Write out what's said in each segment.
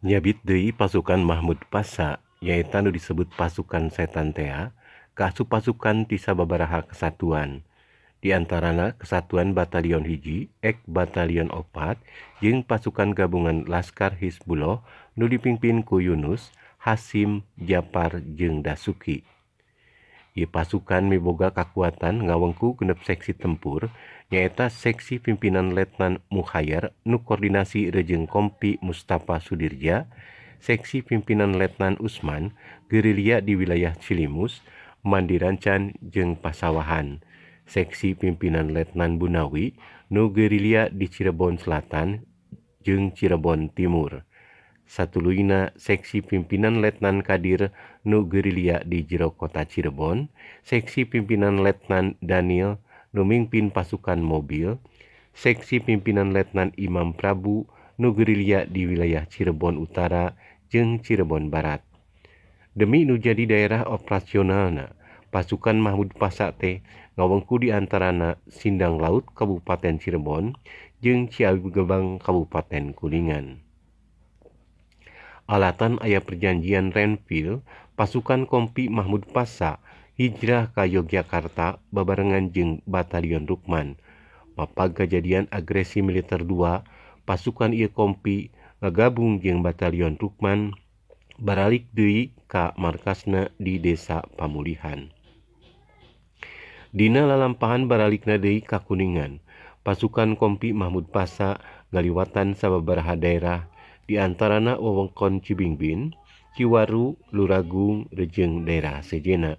Nyabit deui pasukan Mahmud Pasha nyaeta nu disebut pasukan setan tea kaasup pasukan ti sababaraha kesatuan. Di antarana Kesatuan Batalion hiji ek Batalion opat jeung pasukan gabungan Laskar Hizbullah nu dipingpin ku Yunus, Hasyim, Japar jeung Dasuki. Ieu pasukan miboga kakuatan ngawengku 6 seksi tempur nyaeta seksi pimpinan Letnan Mukhayar nu koordinasi rejeung Kompi Mustafa Sudirja, seksi pimpinan Letnan Usman gerilya di wilayah Cilimus, Mandirancan jeung Pasawahan, seksi pimpinan Letnan Bunawi nu gerilya di Cirebon Selatan jeung Cirebon Timur. Satuluyna seksi pimpinan Letnan Kadir nu gerilya di jero kota Cirebon, seksi pimpinan Letnan Daniel nu mingpin pasukan mobil, seksi pimpinan Letnan Imam Prabu nu gerilya di wilayah Cirebon Utara jeung Cirebon Barat. Demi nu jadi daerah operasionalna, pasukan Mahmud Pasha teh ngawengku di antarana Sindang Laut Kabupaten Cirebon jeung Ciawigebang Kabupaten Kuningan. Alatan aya perjanjian Renville, pasukan Kompi Mahmud Pasha hijrah ka Yogyakarta babarengan jeung Batalion Rukman. Mapag kajadian agresi militer 2, pasukan ieu kompi ngagabung jeung Batalion Rukman baralik deui ka markasna di Desa Pamulihan. Dina lalampahan baralikna deui ka Kuningan, pasukan Kompi Mahmud Pasha ngaliwatan sababaraha daerah di antarana wewengkon Cibingbin, Ciwaru, Luragung, jeung daerah sejenna.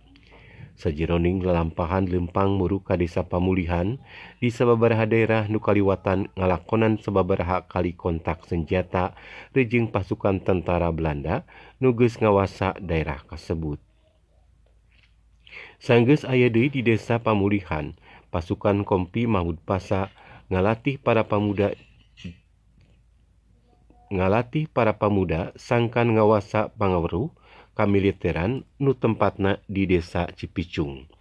Sajeroning lalampahan leumpang muru ka Desa Pamulihan di sababaraha daerah nu kaliwatan ngalakonan sababaraha kali kontak senjata rejeung pasukan tentara Belanda nu geus ngawasa daerah kasebut. Sanggeus aya deui di Desa Pamulihan, pasukan Kompi Mahmud Pasha ngalatih para pamuda sangkan ngawasa pangaweruh kamiliteran nu tempatna di Desa Cipicung.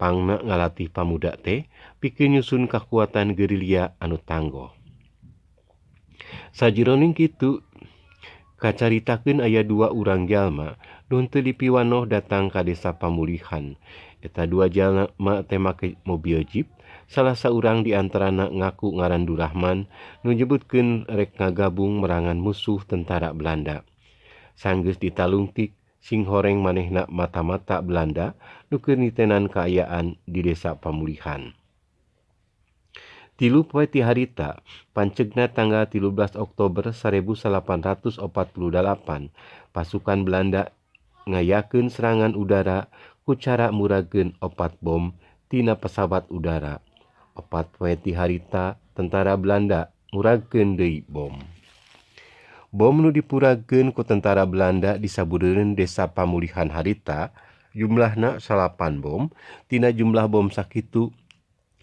Pangna ngalatih pamuda teh pikeun nyusun kakuatan gerilya anu tanggoh. Sajeroning kitu kacaritakeun aya dua urang jalma nu henteu dipiwanoh datang ka Desa Pamulihan. Eta dua jalma teh make mobil jeep, salah saurang di antarana ngaku ngaran Durahman nu nyebutkeun rek ngagabung merangan musuh tentara Belanda. Sanggeus ditalungtik singhoreng manehna mata-mata Belanda nu keur nitenan kaayaan di Desa Pamulihan. 3 poe ti harita, pancegna tanggal 13 Oktober 1848, pasukan Belanda ngayakeun serangan udara ku cara muragkeun 4 bom tina pesawat udara. 4 poe ti harita, tentara Belanda muragkeun deui bom. Bom nu dipuragkeun ku tentara Belanda di sabudereun Desa Pamulihan harita, jumlahna 9 bom, tina jumlah bom sakitu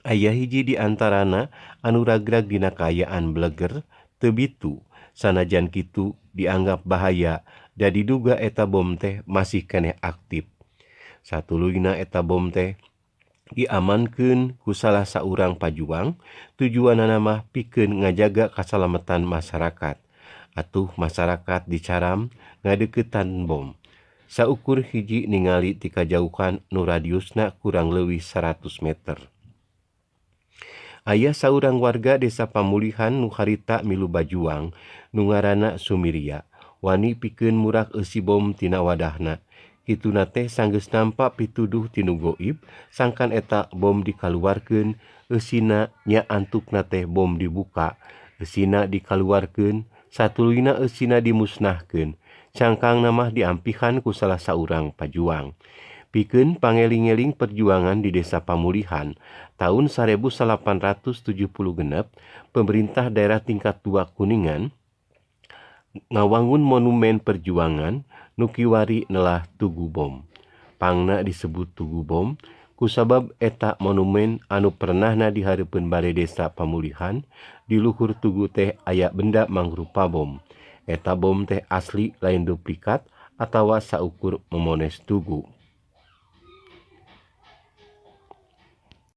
aya hiji di antarana anu ragrag dina kaayaan bleger teu bitu, sanajan kitu dianggap bahaya da diduga eta bom teh masih keneh aktif. Satuluyna eta bom teh diamankeun ku salah saurang pajuang, tujuanana mah pikeun ngajaga kasalametan masyarakat. Atuh masyarakat dicaram ngadeuketan bom. Saukur hiji ningali ti kajauhan nu radiusna kurang leuwih 100 meter. Aya saurang warga Desa Pamulihan nu harita milu bajuang nu ngaranna Sumiria, wani pikeun murak eusi bom tina wadahna. Kituna teh sanggeus nampa pituduh tinu goib, sangkan eta bom dikaluarkeun, eusina nya antukna teh bom dibuka, eusina dikaluarkeun, satuluyna eusina dimusnahkeun. Cangkangna mah diampihan ku salah saurang pajuang. Pikeun pangeling-eling perjuangan di Desa Pamulihan tahun 1876, pemerintah daerah tingkat 2 Kuningan ngawangun monumen perjuangan nu kiwari nelah Tugu Bom. Pangna disebut Tugu Bom kusabab eta monumen anu pernahna dihareupeun Balai Desa Pamulihan. Di luhur tugu teh aya benda mangrupa bom. Eta bom teh asli lain duplikat atawa saukur memones tugu.